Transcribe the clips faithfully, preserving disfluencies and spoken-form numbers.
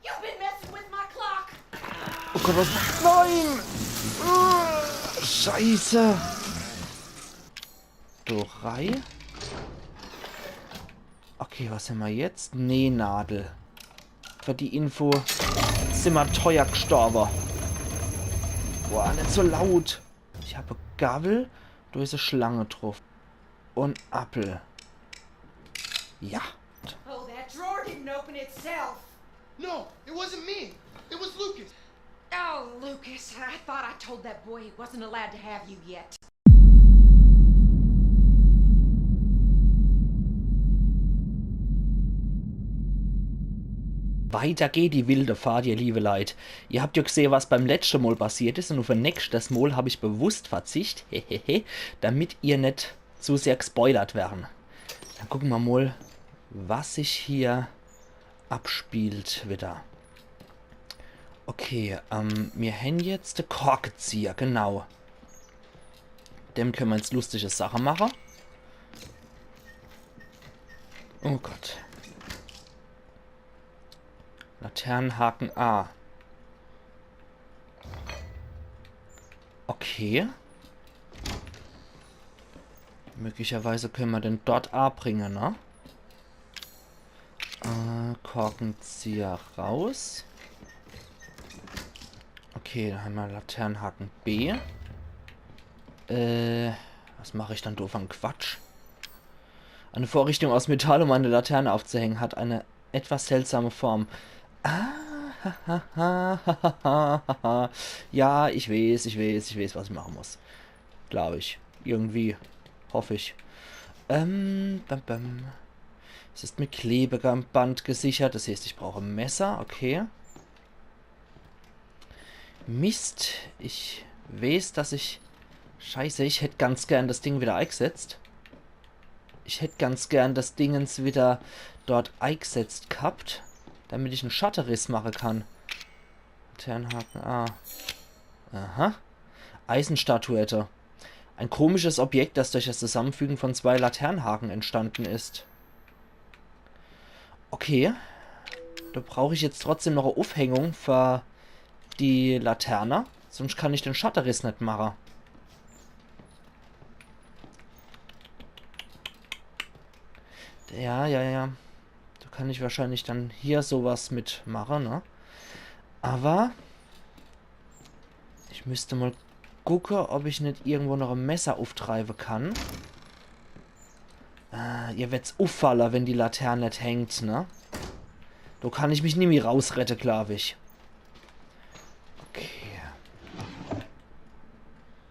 You've been messing with my clock. Oh Gott, was? Nein! Äh, Scheiße! Drei. Okay, was hämmer jetzt? Nähnadel. Für die Info, simmer teuer gestorbe. Boah, net so laut. Ich hab e Gawel, do is e Schlang druff. Un Appel. Ja. Oh, that drawer didn't open itself. No, it wasn't me. It was Lucas. Oh, Lucas, I thought I told that boy he wasn't allowed to have you yet. Weiter geht die wilde Fahrt, ihr liebe Leit. Ihr habt jo gsehe, was beim letschte Mol passiert is, un uff e nächschtes Mol hab ich bewusst verzicht, hehehe, damit ihr net zu sehr gespoilert werren. Dann gucke mer mol, was sich hier abspielt wieder. Okay, ähm, mir hänn jetzt de Korkezieher, genau. Dem könne mer jetzt lustige Sache mache. Oh Gott. Laternenhaken A. Okay. Möglicherweise könne mer den dort abringe, ne? Äh, Korkezieher raus. Okay, dann hämmer Laternenhaken B. Äh, was mach ich dann do fer en Quatsch? Eine Vorrichtung aus Metall, um eine Laterne aufzuhängen, hat eine etwas seltsame Form. Ah, ha, ha, ha. Ja, ich weeß, ich weeß, ich weeß, was ich mache muss. Glaab ich. Irgendwie. Hoff ich. Ähm, bam, bam. Es ist mit Klebeband gesichert, das heeßt, ich brauch e Messer. Okay. Mist, ich weeß, dass ich... Scheiße, ich hätt ganz gern das Ding wieder eigsetzt. Ich hätt ganz gern das Dingens wieder dort eigsetzt gehabt, damit ich en Schatteriss mache kann. Laternenhaken, ah. Aha. Eisenstatuette. Ein komisches Objekt, das durch das Zusammenfügen von zwei Laternenhaken entstanden ist. Okay. Do brauch ich jetzt trotzdem noch e Uffhängung für die Laterne. Sonst kann ich den Schatteriss net mache. Ja, ja, ja. Do kann ich wahrscheinlich dann hier sowas mit mache, ne? Aber ich müsst mol gucke, ob ich net irgendwo noch e Messer ufftreibe kann. Äh, ihr werd's uffalle, wenn die Latern net hängt, ne? Do kann ich mich nimmi rausrette, glaab ich. Okay.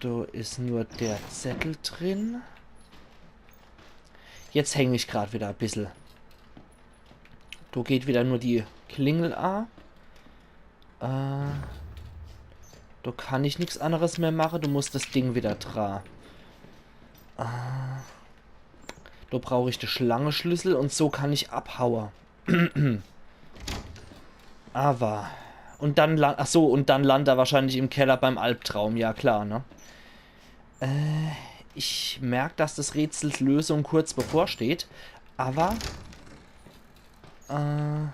Do is nur der Zettel drin. Jetzt häng ich grad wieder e bissel. Do geht wieder nur die Klingel a. Äh, do kann ich nix anneres mehr mache. Do muss das Ding wieder dra. Äh, do brauch ich de Schlangeschlüssel un so kann ich abhaue. Aber... Un dann la-, ach so, un dann landt er wahrscheinlich im Keller beim Albtraum. Ja, klar, ne? Äh, ich merk, dass des Rätsels Lösung kurz bevorsteht, aber... Äh,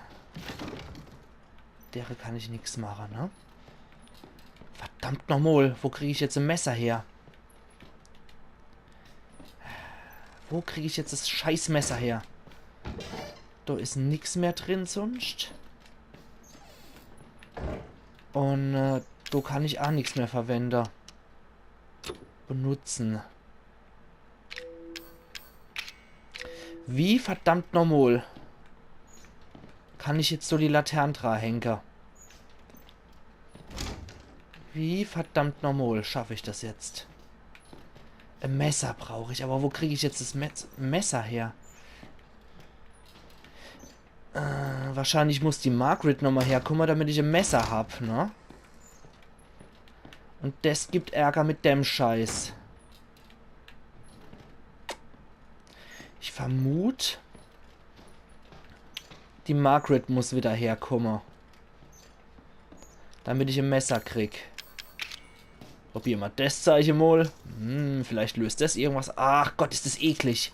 dere kann ich nix mache, ne? Verdammt nochmol, wo krieg ich jetzt e Messer her? Wo krieg ich jetzt das Scheißmesser her? Do is nix mehr drin sunscht. Un, äh, do kann ich a nix mehr verwende. Benutzen. Wie verdammt nochmol kann ich jetzt so die Latern dra hänge? Wie verdammt nochmol schaff ich das jetzt? E Messer brauch ich, aber wo krieg ich jetzt das Mes-, Messer her? Äh, wahrscheinlich muss die Margaret nochmol herkumme, damit ich e Messer hab, ne? Un des gibt Ärger mit dem Scheiß. Ich vermut, die Margaret muss wieder herkumme. Damit ich e Messer krieg. Probier mer des Zeiche mol. Hm, vielleicht löst des irgendwas. Ach Gott, is des eklig.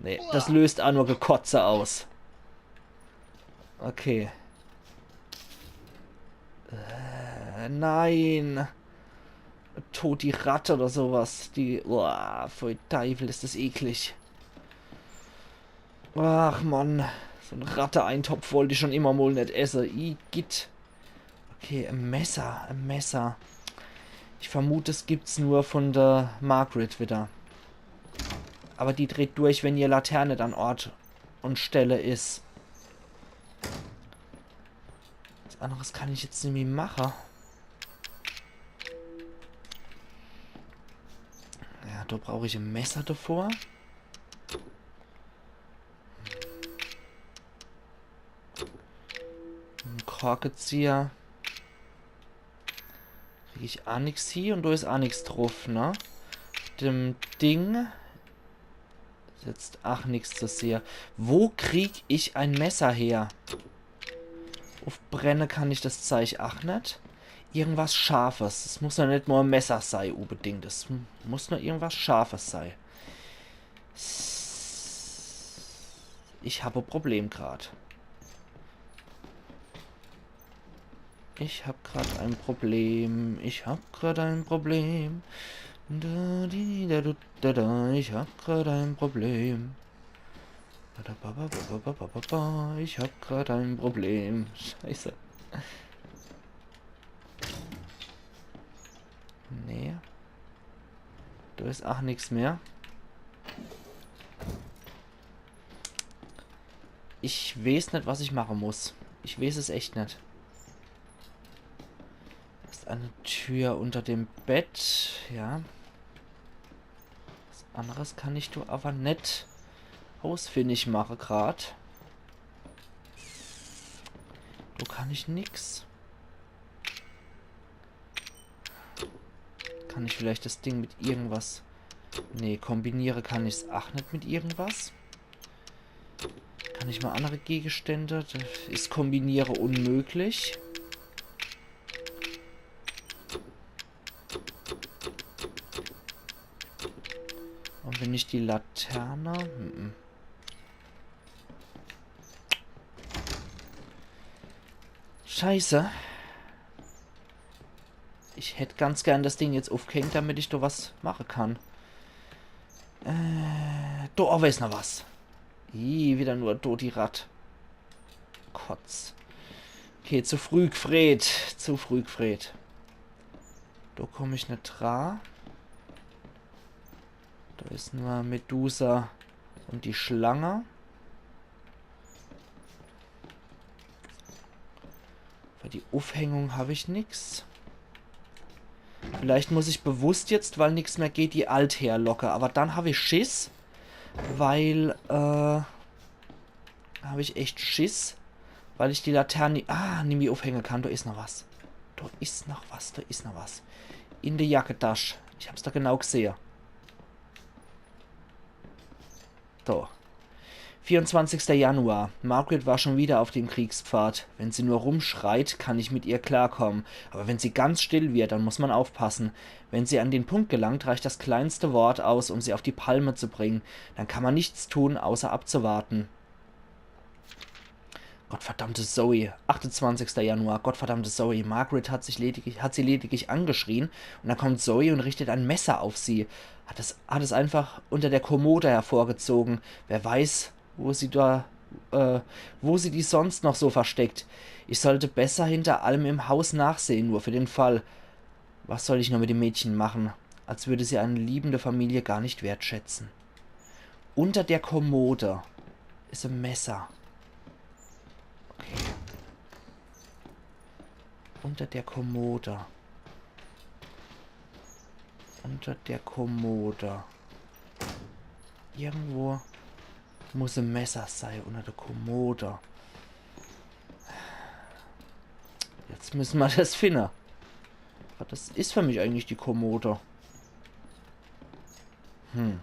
Nee, das löst a nur Gekotze aus. Okay. Äh, nein. Tot die Ratte oder sowas. Die. Uah, pfui Teufel, is des eklig. Ach Mann. So en Ratte-Eintopf wollt ich schon immer mol net esse. Igitt. Okay, e Messer, e Messer. Ich vermut, des gibt's nur von der Margaret wieder. Aber die dreht durch, wenn ihr Laterne an Ort und Stelle is. Was anderes kann ich jetzt nimmi mache. Ja, do brauch ich e Messer davor. En Korkezieher. Krieg ich aa nix hie und do is aa nix druff, ne? Dem Ding is jetzt ach nix zu sehe. Wo krieg ich e Messer her? Uffbrenne kann ich des Zeich ach net. Irgendwas Scharfes. Es muss jo net mol e Messer sei, unbedingt. Es m-, muss nur irgendwas Scharfes sei. Ich hab e Problem grad. Ich hab grad e Problem. Ich hab grad e Problem. Da, di, da, du, da, da. Ich hab grad e Problem. Ba, da, ba, ba, ba, ba, ba, ba, ba, ba. Ich hab grad e Problem. Scheiße. Nee. Do is ach nix mehr. Ich weeß net, was ich mache muss. Ich weeß es echt net. Is e Tür unter dem Bett, ja. Was anderes kann ich do aber net ausfindig mache grad. Do kann ich nix. Kann ich vielleicht des Ding mit irgendwas... Nee, kombiniere kann ich's ach net mit irgendwas. Kann ich mol andere Gegenstände? Do is Kombiniere unmöglich. Und wenn ich die Laterne... Mm-mm. Scheiße. Ich hätt ganz gern des Ding jetzt uffgehängt, damit ich do was mache kann. Äh, do owwe is noch was. Ih, wieder nur doti Ratt. Kotz. Okay, zu früh gfreet. Zu früh gfreet. Do komm ich net dra. Do is nur Medusa und die Schlange. Für die Uffhängung hab ich nix. Vielleicht muss ich bewusst jetzt, weil nix mehr geht, die Alt herlocke. Aber dann hab ich Schiss, weil, äh, hab ich echt Schiss, weil ich die Laterne, ah, nimmi uffhänge kann. Do is noch was. Do is noch was, do is noch was. In de Jacketasch. Ich hab's doch genau gsehe. So. Vierundzwanzigster Januar. Margaret war schon wieder auf dem Kriegspfad. Wenn sie nur rumschreit, kann ich mit ihr klarkommen. Aber wenn sie ganz still wird, dann muss man aufpassen. Wenn sie an den Punkt gelangt, reicht das kleinste Wort aus, um sie auf die Palme zu bringen. Dann kann man nichts tun, außer abzuwarten. Gottverdammte Zoe. Achtundzwanzigster Januar. Gottverdammte Zoe. Margaret hat sich lediglich, hat sie lediglich angeschrien und dann kommt Zoe und richtet ein Messer auf sie. Hat es, hat es einfach unter der Kommode hervorgezogen. Wer weiß, wo sie da, äh, wo sie die sonst noch so versteckt. Ich sollte besser hinter allem im Haus nachsehen, nur für den Fall. Was soll ich nur mit dem Mädchen machen? Als würde sie eine liebende Familie gar nicht wertschätzen. Unter der Kommode is e Messer. Okay. Unter der Kommode. Unter der Kommode. Irgendwo muss e Messer sei unter der Kommode. Jetzt müsse mer das finne. Was is für mich eigentlich die Kommode? Hm.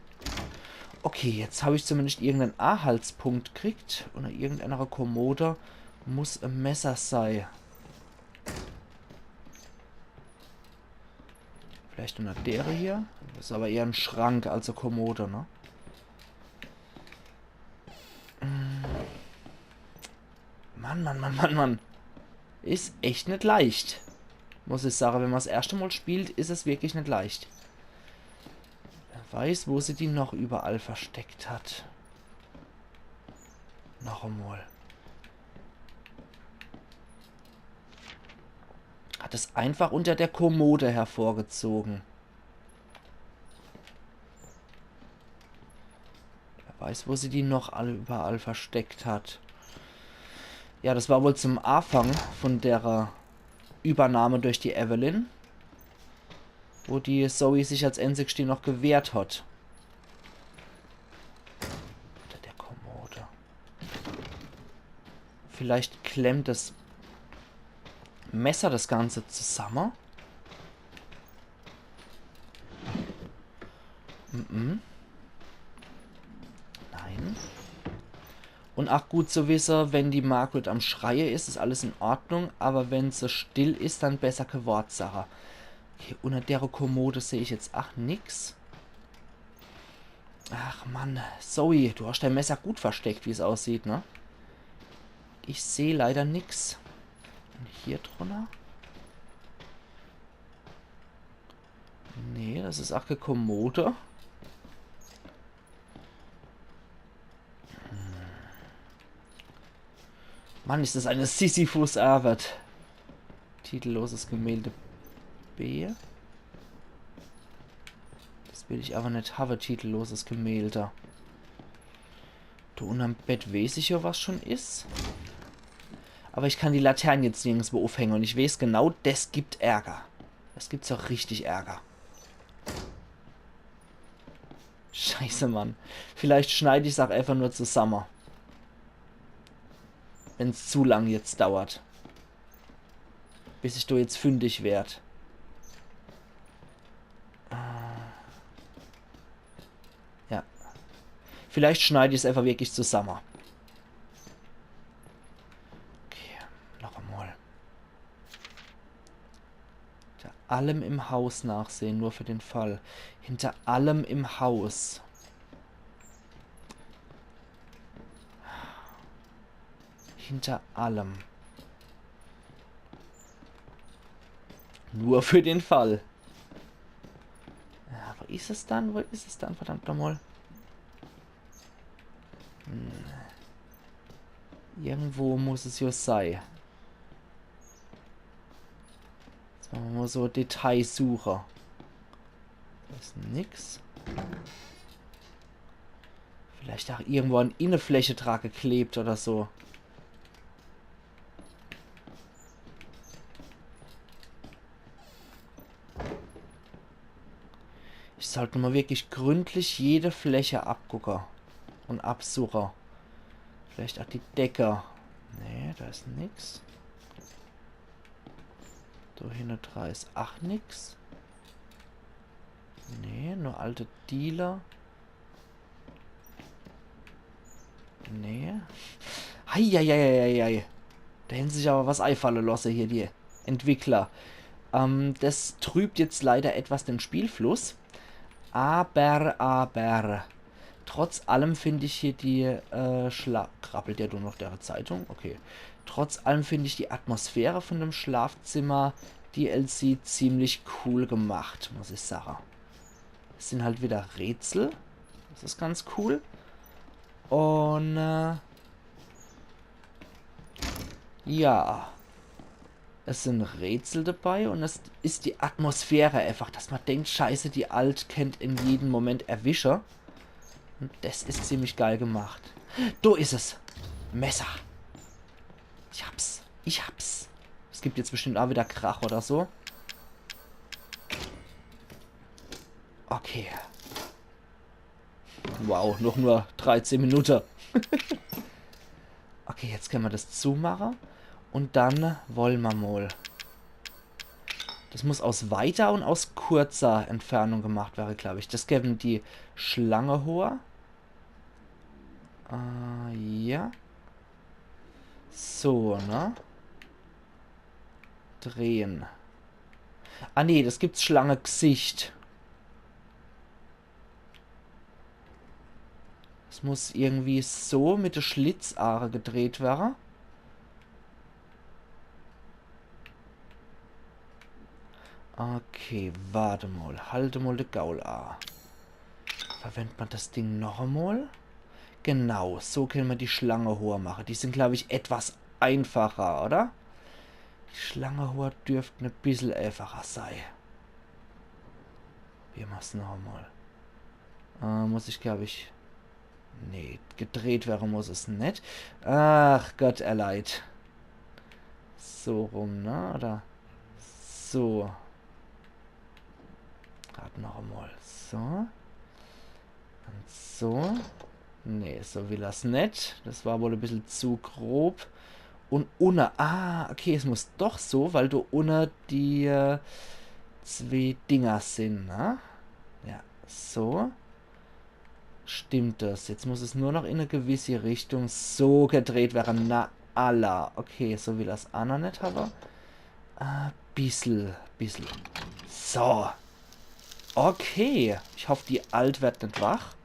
Okay, jetzt hab ich zumindest irgendeinen Anhaltspunkt kriegt. Unter irgendeiner Kommode muss e Messer sei. Vielleicht unter dere hier? Das is aber eher en Schrank als e Kommode, ne? Hm. Mann, Mann, Mann, Mann, Mann. Is echt net leicht. Muss ich sage, wenn ma's erschte Mol spielt, is es wirklich net leicht. Wer weiß, wo se die noch überall versteckt hat. Noch emol. Hat es einfach unter der Kommode hervorgezogen. Wer weiß, wo se die noch alle überall versteckt hat. Ja, das war wohl zum Afang von der, äh, Übernahme durch die Evelyn, wo die Zoe sich als einzigste noch gewehrt hat. Unter der Kommode. Vielleicht klemmt das Messer das Ganze zusammen. Mhm. Nein. Und ach gut zu wisse, wenn die Margaret am Schreie is, is alles in Ordnung, aber wenn se still is, dann besser ke Wort sage. Okay, unter dere Kommode seh ich jetzt ach nix. Ach Mann, Zoe, du hast dein Messer gut versteckt, wie's aussieht, ne? Ich seh leider nix. Und hier drunter? Nee, das is ach ke Kommode. Hm. Mann, is das eine Sisyphus-Arbeit. Titelloses Gemälde B. Das will ich aber net habe, titelloses Gemälde. Do unnerm Bett weeß ich ja, was schon is. Aber ich kann die Latern jetzt nirgendswo uffhänge und ich weeß genau, das gibt Ärger. Das gibt so richtig Ärger. Scheiße, Mann. Vielleicht schneid ich's auch einfach nur zusammen. Wenn's zu lang jetzt dauert. Bis ich do jetzt fündig werd. Äh, ja. Vielleicht schneid ich's einfach wirklich zusammen. Okay, noch einmal. Hinter allem im Haus nachsehen, nur für den Fall. Hinter allem im Haus. Hinter allem. Nur für den Fall. Ja, wo is es dann? Wo is es dann? Verdammt nochmal. Hm. Irgendwo muss es ja sei. Jetzt mache mer mal so Detailsuche. Do is nix. Vielleicht auch irgendwo an Innefläche dra geklebt oder so. Ich sollt mal wirklich gründlich jede Fläche abgucke und absuche. Vielleicht auch die Decke. Nee, do is nix. Do hinne dra is ach nix. Nee, nur alte Diele. Nee. Eieieiei. Do hän sich aber was eifalle losse hier, die Entwickler. Ähm, das trübt jetzt leider etwas den Spielfluss. Aber, aber. Trotz allem find ich hier die, äh, Schla-, krabbelt ja nur noch dere Zeitung? Okay. Trotz allem find ich die Atmosphäre von dem Schlafzimmer D L C ziemlich cool gemacht, muss ich sage. Es sind halt wieder Rätsel. Das is ganz cool. Und, äh, ja. Es sind Rätsel dabei und es is die Atmosphäre einfach, dass man denkt, Scheiße, die Alt kennt in jedem Moment erwische. Und das is ziemlich geil gemacht. Do is es. Messer. Ich hab's. Ich hab's. Es gibt jetzt bestimmt auch wieder Krach oder so. Okay. Wow, noch nur dreizehn Minute. Okay, jetzt könne mer das zumache. Und dann wolle mer mal. Das muss aus weiter und aus kurzer Entfernung gemacht werre, glaub ich. Das geben die Schlange hoch. Äh, ja. So, ne? Drehen. Ah nee, das gibt's Schlange Gsicht. Es muss irgendwie so mit de Schlitzahre gedreht werre. Okay, wart emol. Halt emol de Gaul a. Verwendt ma das Ding noch emol? Genau, so kenne ma die Schlange hoch mache. Die sin, glaub ich, etwas einfacher, oder? Die Schlange hoch dürft e bissel einfacher sei. Probiere ma's noch emol. Äh, muss ich, glaub ich, nee, gedreht wäre muss es net. Ach Gott, er leid. So rum, ne? Oder so. Grad noch emol. So. Und so. Nee, so will er's net. Das war wohl e bissel zu grob. Und unne. Ah, okay, es muss doch so, weil do unne die äh, zwee Dinger sin, ne? Ja, so. Stimmt das. Jetzt muss es nur noch in e gewisse Richtung so gedreht wäre. Na, alla. Okay, so will er's a noch net hawwe. Ah, bissel, bissel. So. Okay. Ich hoff, die Alt werd net wach.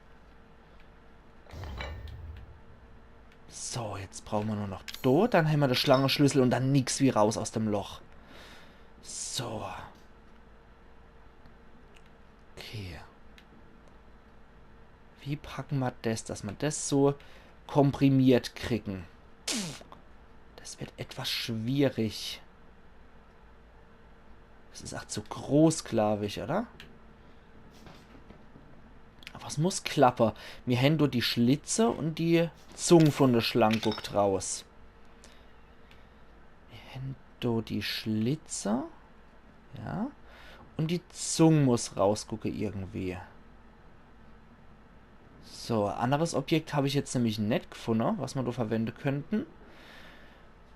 So, jetzt brauche ma nur noch do. Dann hämmer de Schlangeschlüssel und dann nix wie raus aus dem Loch. So. Okay. Wie packe ma das, dass ma das so komprimiert kriegen? Das wird etwas schwierig. Das is ach zu groß, glaub ich, oder? Aber es muss klappe. Mir hän do die Schlitze und die Zung von der Schlang guckt raus. Mir hän do die Schlitze. Ja. Und die Zung muss rausgucke irgendwie. So, anderes Objekt hab ich jetzt nämlich net gefunne, was ma do verwende könnten.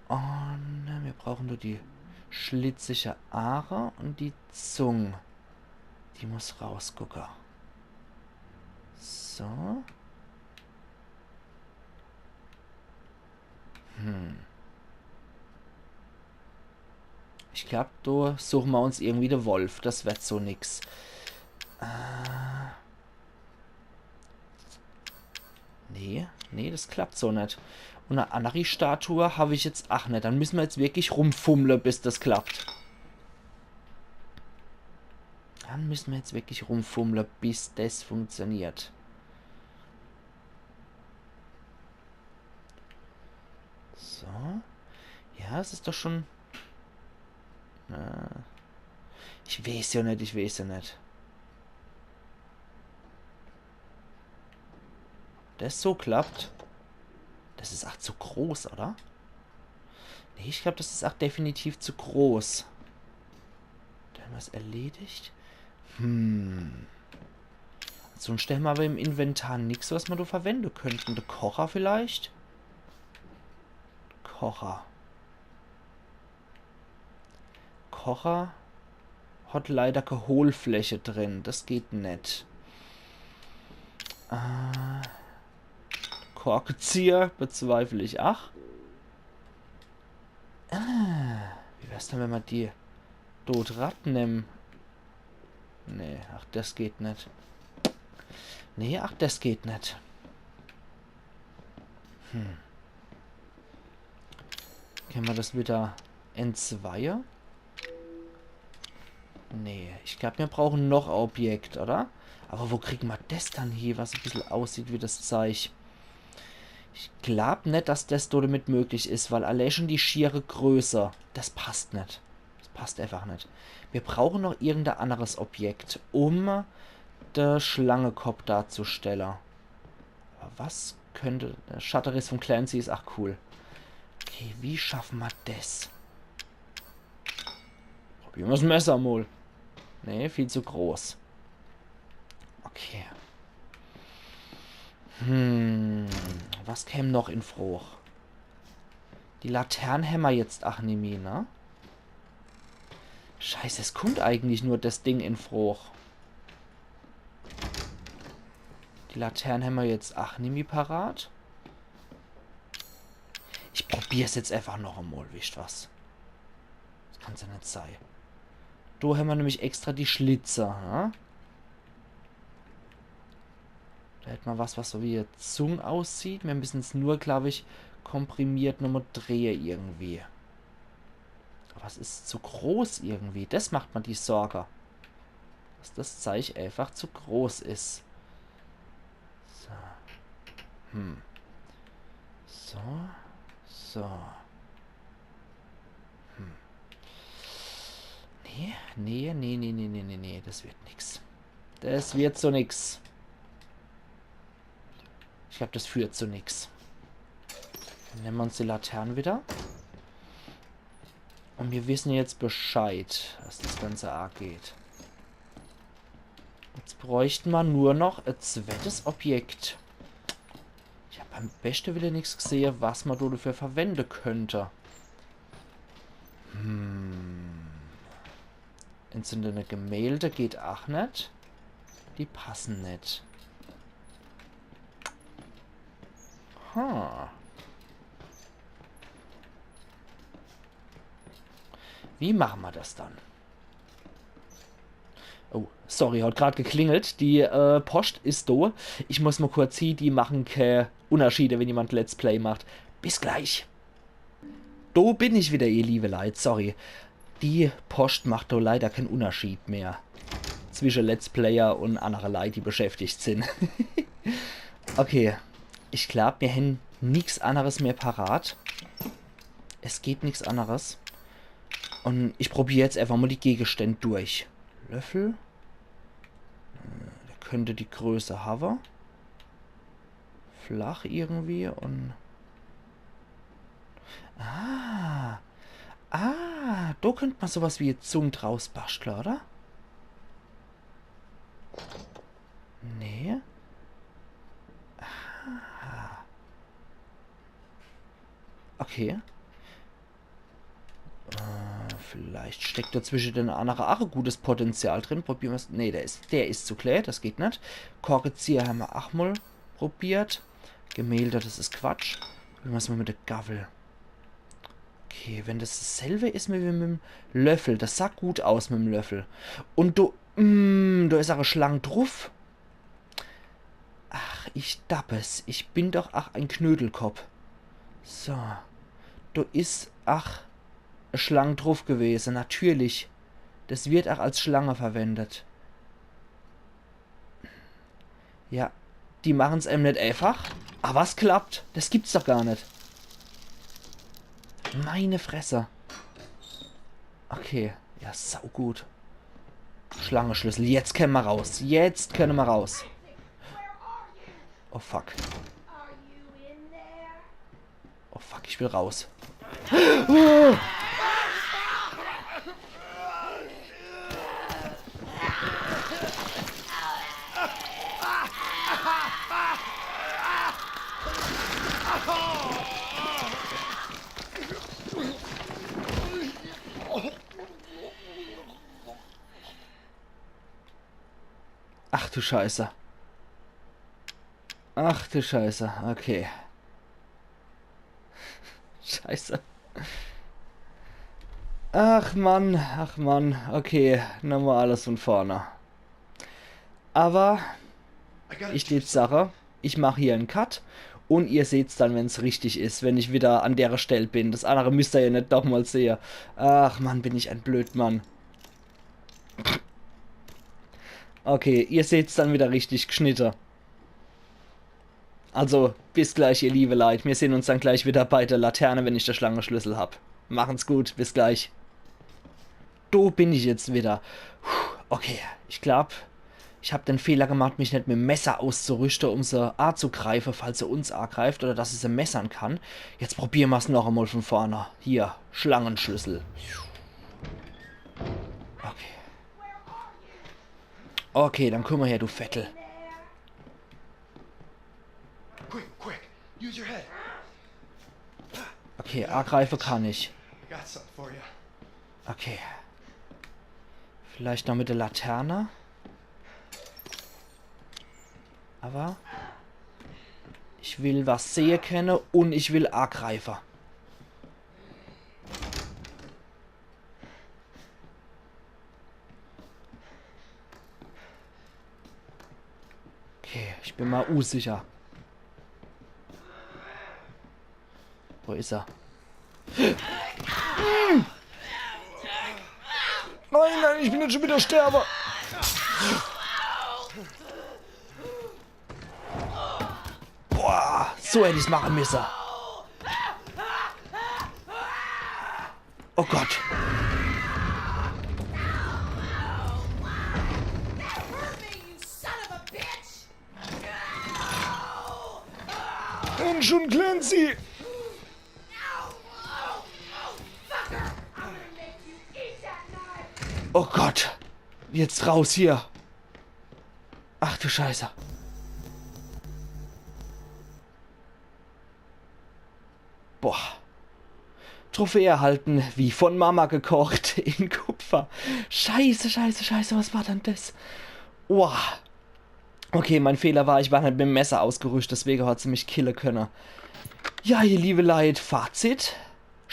Und äh, mir brauchen nur die schlitzige Aare und die Zung. Die muss rausgucke. So. Hm. Ich glaub, do suche ma uns irgendwie de Wolf. Das wird so nix. Äh. Nee, nee, das klappt so net. Und e anneri Statue hab ich jetzt ach net. Dann müsse ma jetzt wirklich rumfummle, bis das klappt. Dann müsse ma jetzt wirklich rumfummle, bis das funktioniert. So. Ja, es is doch schon. Äh, ich weeß ja net, ich weeß ja net. Das so klappt. Das is ach zu groß, oder? Nee, ich glaub, das is ach definitiv zu groß. Dann was erledigt. Hm. Sonst hämmer aber im Inventar nix, was ma do verwende könnten. De Kocher vielleicht? Kocher. Kocher hat leider ke Hohlfläche drin. Das geht net. Äh, Korkezieher bezweifle ich ach. Ah, wie wär's denn, wenn ma die dort ratnemme? Nee, ach, das geht net. Nee, ach, das geht net. Hm. Kenne ma das wieder entzweie? Nee, ich glaub, mir brauchen noch e Objekt, oder? Aber wo kriegen ma das dann hier, was e bissel aussieht wie das Zeich? Ich glaub net, dass das do damit möglich is, weil allee schon die schiere Größe, das passt net. Das passt einfach net. Mir brauchen noch irgend e anderes Objekt, um de Schlangekopp darzustelle. Aber was könnte. De Schatteriss vom Clancy is ach cool. Okay, wie schaffe ma das? Probiere ma's Messer mol. Nee, viel zu groß. Okay. Hm, was käm noch in Froch? Die Latern hämmer jetzt ach nimmi, ne? Scheiße, es kummt eigentlich nur das Ding in Froch. Die Latern hämmer jetzt ach nimmi parat. Ich probier's jetzt einfach noch emol, wisst was? Das kann's ja net sei. Do hämmer nämlich extra die Schlitze, ne? Do hätt ma was, was so wie e Zung aussieht. Mir müssen's nur, glaub ich, komprimiert nochmol drehe irgendwie. Was is zu groß irgendwie? Des macht mer die Sorge. Dass des Zeich einfach zu groß is. So. Hm. So. So. Hm. Nee, nee, nee, nee, nee, nee, nee, nee, des wird nix. Des wird so nix. Ich glaab, des führt zu nix. Dann nemme mer uns die Latern wieder. Un mir wisse jetzt Bescheid, was des Ganze ageht. Jetzt bräucht mer nur noch e zweites Objekt. Ich hab beim beschte Wille nix gesehe, was mer do dafür verwende könnt. Hm. Entzündene Gemälde geht ach net. Die passen net. Ha. Wie mache mer des dann? Oh, sorry, hat grad geklingelt. Die äh, Post is do. Ich muss mo kurz hie, die mache kä Unnerschiede, wenn jemand Let's Play macht. Bis gleich. Do bin ich wieder, ihr liebe Leit, sorry. Die Post macht do leider kä Unnerschied mehr zwische Let's Player un annere Leit, die beschäftigt sin. Okay, ich glaab, mir hän nix anneres mehr parat. Es geht nix anneres. Un ich probier jetzt einfach mo die Gegenständ durch. Löffel. Äh, der könnt die Größe hawwe. Flach irgendwie un... Ah. Ah, do könnt mer sowas wie e Zung draus baschtle, oder? Nee. Ah. Okay. Äh, vielleicht steckt do zwische den annere ach e gutes Potenzial drin. Probier mer's. Nee, der is, der is zu klä, des geht net. Korkezieher hämmer ach mol probiert. Gemälde, des is Quatsch. Probier mer's mol mit de Gawwel. Okay, wenn des dasselbe is wie mit'm Löffel, des sah gut aus mit'm Löffel. Un do, mm, do is ach e Schlang druf. Ach, ich dappes. Ich bin doch ach e Knödelkopp. So. Do is ach e Schlang druf gewese, natürlich. Des wird ach als Schlange verwendet. Ja, die machen's em net eifach. Awwer es klappt. Des gibt's doch gar net. Meine Fresse. Okay, ja, saugut. Schlangeschlüssel. Jetzt kenne mer raus. Jetzt kenne mer raus. Oh fuck. Oh fuck, ich will raus. Oh. Ach du Scheiße. Ach du Scheiße, okay. Scheiße. Ach Mann, ach Mann. Okay, nochmol alles von vorne. Awwer ich tät sache, ich mach hier en Cut un ihr seht's dann, wenn's richtig is, wenn ich wieder an dere Stell bin. Des annere müsst ihr ja net nochmol sehe. Ach Mann, bin ich en Blödmann. Okay, ihr seht's dann wieder richtig gschnitte. Also, bis gleich, ihr liebe Leit. Mir sehn uns dann gleich wieder bei de Laterne, wenn ich de Schlangeschlüssel hab. Machen's gut, bis gleich. Do bin ich jetzt wieder. Puh, okay, ich glaub, ich hab den Fehler gemacht, mich net mit Messer auszurüschte, um se azugreife, falls se uns agreift oder dass ich se messern kann. Jetzt probiere mer's noch emol von vorne. Hier, Schlangenschlüssel. Okay. Okay, dann komm mol her, du Vettel. Quick, quick. Use your head. Okay, agreife kann ich. I got something for you. Okay. Vielleicht noch mit de Laterne. Awwer ich will was sehe kenne un ich will agreife. Okay, ich bin mol unsicher. Wo is er? Nein, nein, ich bin jetzt schon wieder Sterber. Boah, so hätt ich's mache müsse. Oh Gott. Komm schon, Clancy. Oh Gott. Jetzt raus hier. Ach du Scheiße. Boah. Trophäe erhalten, wie von Mama gekocht, in Kupfer. Scheiße, scheiße, scheiße, was war dann das? Boah. Okay, mein Fehler war, ich war net mit dem Messer ausgerüscht, deswege hat se mich kille könne. Ja, ihr liebe Leit, Fazit.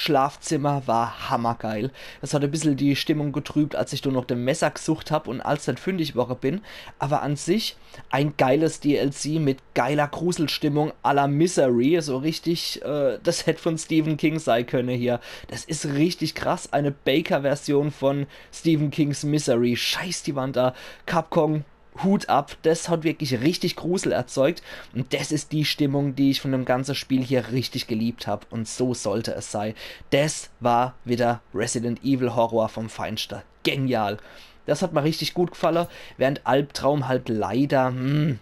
Schlafzimmer war hammergeil. Das hat e bissel die Stimmung getrübt, als ich do noch dem Messer gesucht hab und als net fündig worre bin. Aber an sich ein geiles D L C mit geiler Gruselstimmung à la Misery. So richtig, äh, das hätt von Stephen King sei könne hier. Das is richtig krass. Eine Baker-Version von Stephen Kings Misery. Scheiß die Wand a. Capcom, Hut ab, das hat wirklich richtig Grusel erzeugt und das is die Stimmung, die ich von dem ganze Spiel hier richtig geliebt hab und so sollte es sei. Das war wieder Resident Evil Horror vom Feinste. Genial. Das hat mir richtig gut gefalle, während Albtraum halt leider, hm,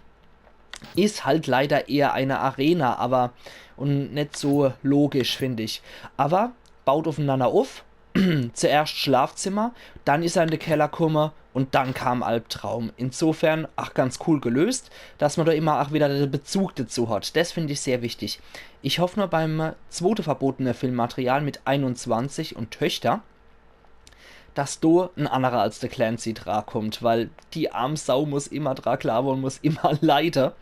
is halt leider eher eine Arena, aber und net so logisch, find ich. Aber baut aufeinander auf. Zuerscht Schlafzimmer, dann is er in de Keller kumme und dann kam Albtraum. Insofern, ach, ganz cool gelöst, dass man da immer ach wieder de Bezug dazu hat. Das find ich sehr wichtig. Ich hoff nur beim, äh, zwote verbotene Filmmaterial mit einundzwanzig und Töchter, dass do en anderer als de Clancy dra kommt, weil die arm Sau muss immer dra glaube und muss immer leide.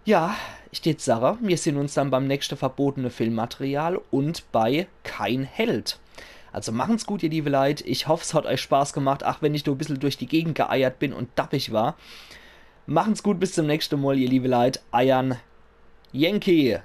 Ja, ich tät sache, mir sehn uns dann beim nächste verbotene Filmmaterial und bei Kein Held. Also machen's gut, ihr liebe Leit. Ich hoff, es hat euch Spaß gemacht, ach wenn ich do e bissel durch die Gegend geeiert bin und dappig war. Machen's gut, bis zum nächste Mal, ihr liebe Leit. Eiern Yankee.